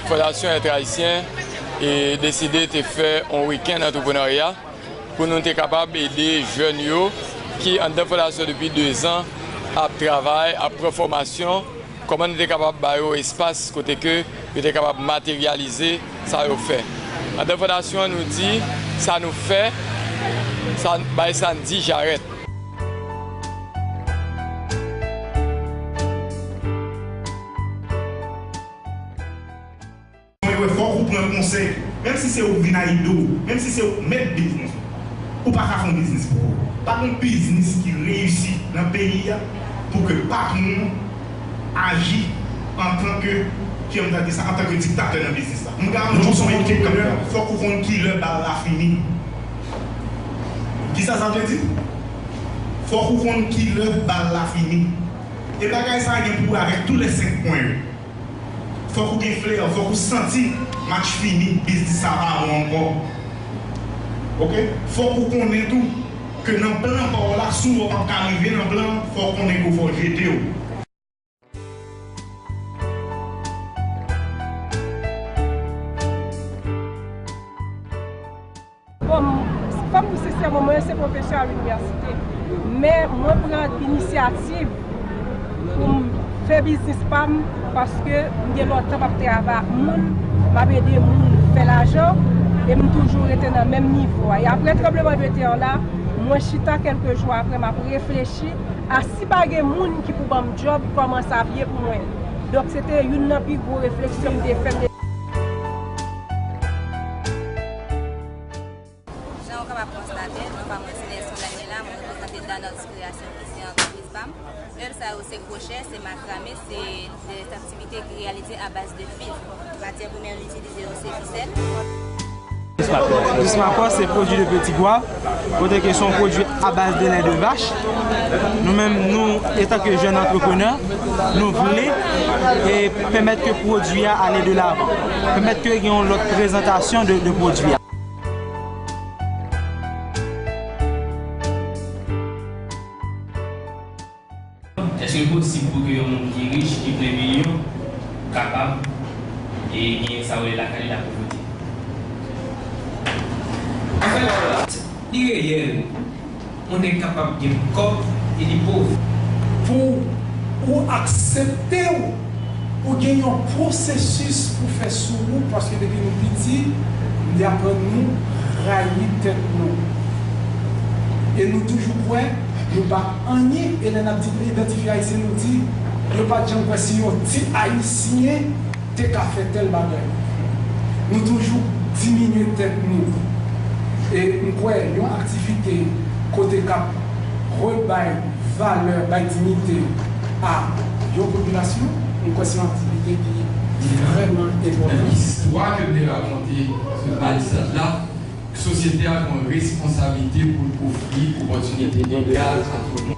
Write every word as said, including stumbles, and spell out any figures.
Fondasyon Être Haïtien e deside te fè yon wikenn antreprenarya pou nou te kapab ede jèn yo ki anndan fondasyon depi dezan ap travay, ap pran fòmasyon, kòman nou te kapab ba yo espas kote ke yo te kapab materyalize sa yo fè. Anndan fondasyon an, nou di sa nou fè, sa bay sa n di jarèt. Mwen wè fòk ou pran konsèy. Menm si se ou k vin a ide w, menm si se ou k mèt biznis ou, ou pa ka fè yon biznis pou ou. Pa gen biznis ki reyisi nan peyi a pou ke patwon aji antanke, kijan m ta di sa, antanke diktatè nan biznis la. M ka rann ou yon ekip kanmenm, fòk ou konn kilè bal la fini. Kisa sa vle di? Fòk ou konn kilè bal la fini. E bagay sa a gen pou wè avèk tou lè senk pwen yo. Fòk ou gen flè, fòk ou santi match fini, biznis sa pa bon ankò. Oke? Fòk ou konnen tou ke nan plan pa w la, si w wè w p ap ka rive nan plan, fòk ou konnen ke w fò jete w. Bon, fò m di sensèman, mwen se pwofesè a linivèsite. Men mwen pran inisyativ pou m fè biznis pa m paske m gen lontan m ap travay ak moun, m ap ede moun fè lajan e m toujou rete nan menm nivo a. E apre tranblemanntè an la, mwen chita kèlke jou apre, m ap reflechi a si pa gen moun ki pou ban m djòb, kòman sa ap ye pou mwen. Donk, se te youn nan pi gwo refleksyon m te fè. M te Jan ou kapab konstate, non pa mwen se Nelson Daniela, mwen reprezante Danot's Création ki se antrepriz pa m. Èv sa yo se kwochè, se makrame, se de aktivite ki reyalize a baz de fil, matyè premyè nou itilize yo se fisèl. Jus Makò se pwodui de Petit Goâve, kote ke se yon pwodui a baz de lè de vach. Nou menm, nou, etanke jèn antreprenè, nou vle e pèmèt ke pwodui a ale de lavan, pèmèt ke gen yon lòt prezantasyon de, de pwodui a. Èske l posib pou ke yon moun ki rich, ki plen milyon, kapab e gen sa yo rele lakay li lapovte? Anfèt, li reyèl. Yon nèg kapab gen kòb e li pòv. Pou ou aksepte w, ou gen yon pwosesis pou fè sou ou, paske depi nou piti, li aprann nou rayi tèt nou. E nou toujou kwè nou pa anyen, e lè n ap di, idantifye Ayisyen, nou di, yo pa t janm kwè si yon ti Ayisyen te ka fè tèl bagay. Nou toujou diminye tèt nou. E m kwè yon aktivite kote k ap rebay valè, bay diyite a yon popilasyon, m kwè se yon aktivite ki vrèman enpòtan. Istwa ke m te rakonte sou balisad la, sosyete a gen yon responsablite pou l ofri opòtinite egal a tout moun.